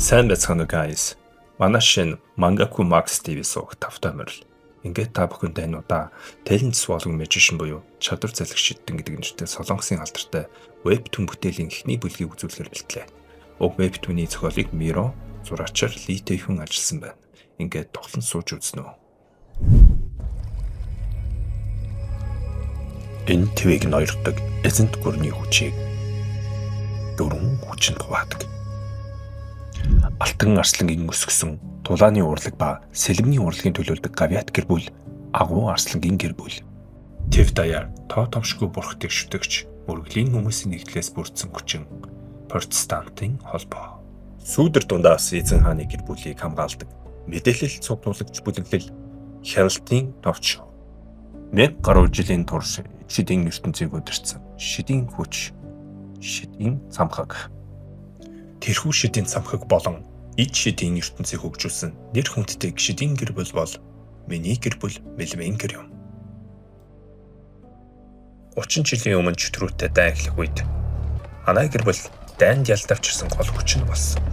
Сайн байцгаана уу, guys. Манай шинэ Mangaku Max TV суваг тавтай морил. Ингээд та бүхэнд энэ удаа Talent Swallow Magician буюу чадвар залгich шидтэн гэдэг нэртэй Солонгосын алдартай webtoon бүтээлийн эхний бүлгийг үзүүлэхээр бэлтлээ. Уг webtoon-ийн зохиолыг Miro, зураачаар Ли Тэйхүн ажилласан байна. Ингээд тоглон сууж үзнэ үү. Энэ твийг ноёрдог эзэнт гүрний хүчийг дөрвөн хүчинд хуваадаг. Алтан арслангийн өсгсөн тулааны урлаг ба сэлмний урлагийн төлөөлдөг гавьяат гэр бүл агуу арслангийн гэр бүл. Тэв даяар тоо томшгүй бурхтыг шүтгч мөргөлийн хүмүүсийн нэгдлээс бүрдсэн хүчин протестантын холбоо. Сүүдэр дундаас эзэн хааны гэр бүлийг хамгаалдаг мэдээлэл цуглуулагч бүлэглэл хяналтын товч. 1000 гаруй жилийн турш шидийн ертөнцийг удирдсан шидийн хүч, шидийн цамхаг. Тэрхүү шидийн цамхаг болон ид шидийн ертөнцийг хөгжүүлсэн нэр хүндтэй шидийн гэр бүл бол миний гэр бүл Мэлвенгер юм. 30 жилийн өмнө чөтгөрүүтэй дайн эхлэх үед манай гэр бүл дайнд ялдавчирсан гол хүч нь болсон.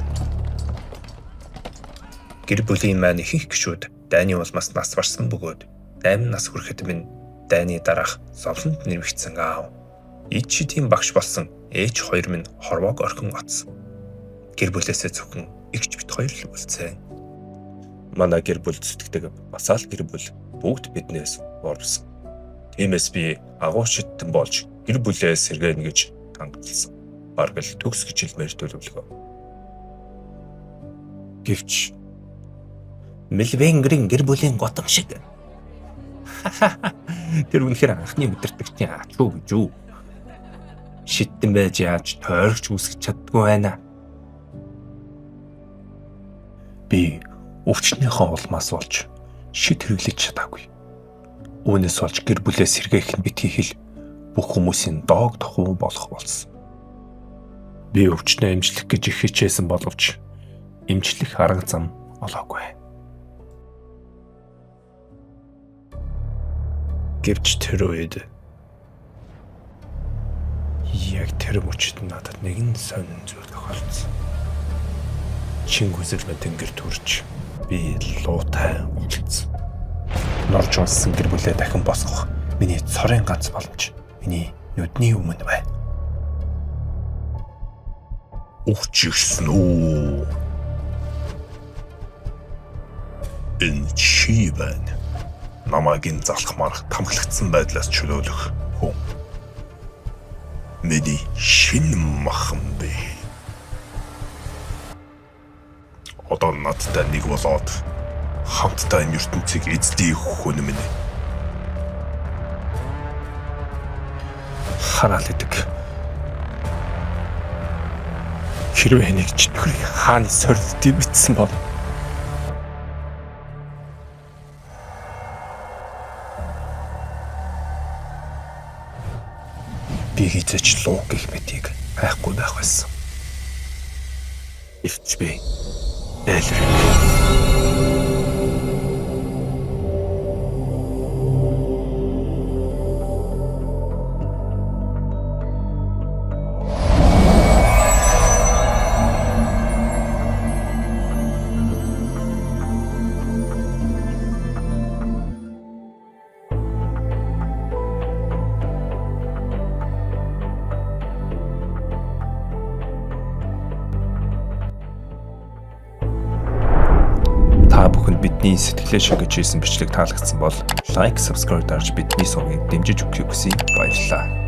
Гэр бүлийн маань ихэнх гишүүд дайны улмаас нас барсан бөгөөд 8 нас хүрэхэд минь дайны дараах зовлонд нэрвэгдсэн аав. Ид шидийн багш болсон ээж хоёр минь хорвоог орхин оцсон. Гэр бүлээсээ зөвхөн эгч бит хоёр л үлдсэн. Манай гэр бүл зүтгэдэг басаал гэр бүл бүгд биднээс уурсан. Тиймээс би агуу шидтэн болж гэр бүлээ сэргээнэ гэж хангалсан. Бараг л төгс гэж хэлмээр төлөвлөгөө. Гэвч Мэлвенгрийн гэр бүлийн готом шиг. Тэр үнэхээр анхны удирдагчдын ач уу гэж үү? Шидтэн байж яаж тойрогч үүсгэж чаддгүй байна. Би өвчнийхөө улмаас болж шид хэрэглэж чадаагүй. Үүнээс болж гэр бүлээ сэргээх нь битгий хэл бүх хүмүүсийн доог тохуу болох болсон. Би өвчнөө эмчлэх гэж их хичээсэн боловч эмчлэх арга зам олоогүй. Гэвч тэр үед яг тэр мөчид надад нэгэн сонин зүйл тохиолдсон. Чин хүсэл минь тэнгэр төрж би луутай уулзсан. Норж унссан гэр бүлээ дахин босгох миний цорын ганц боломж миний нүдний өмнө байна. Өгч ирсэн үү? Энэ чи байна. Намайг энэ залах марах тамхлагдсан байдлаас чөлөөлөх хүн. Миний шинэ махан бэ. Одоо надтай нэг болоод хамтдаа энэ ертөнцийг эзлэх хүн минь. Хараал идэг. Хэрвээ нэг чөтгөрийн хааны сорилтыг мэдсэн бол би хизээч луу гэх мэтийг хайхгүй байх байсан. Ивч би Элрик. Та бүхэнд бидний сэтгэлээ шигэж хийсэн бичлэг таалагдсан бол лайк, subscribe дарж бидний сувгийг дэмжиж өгөхийг хүсье. Баярлалаа.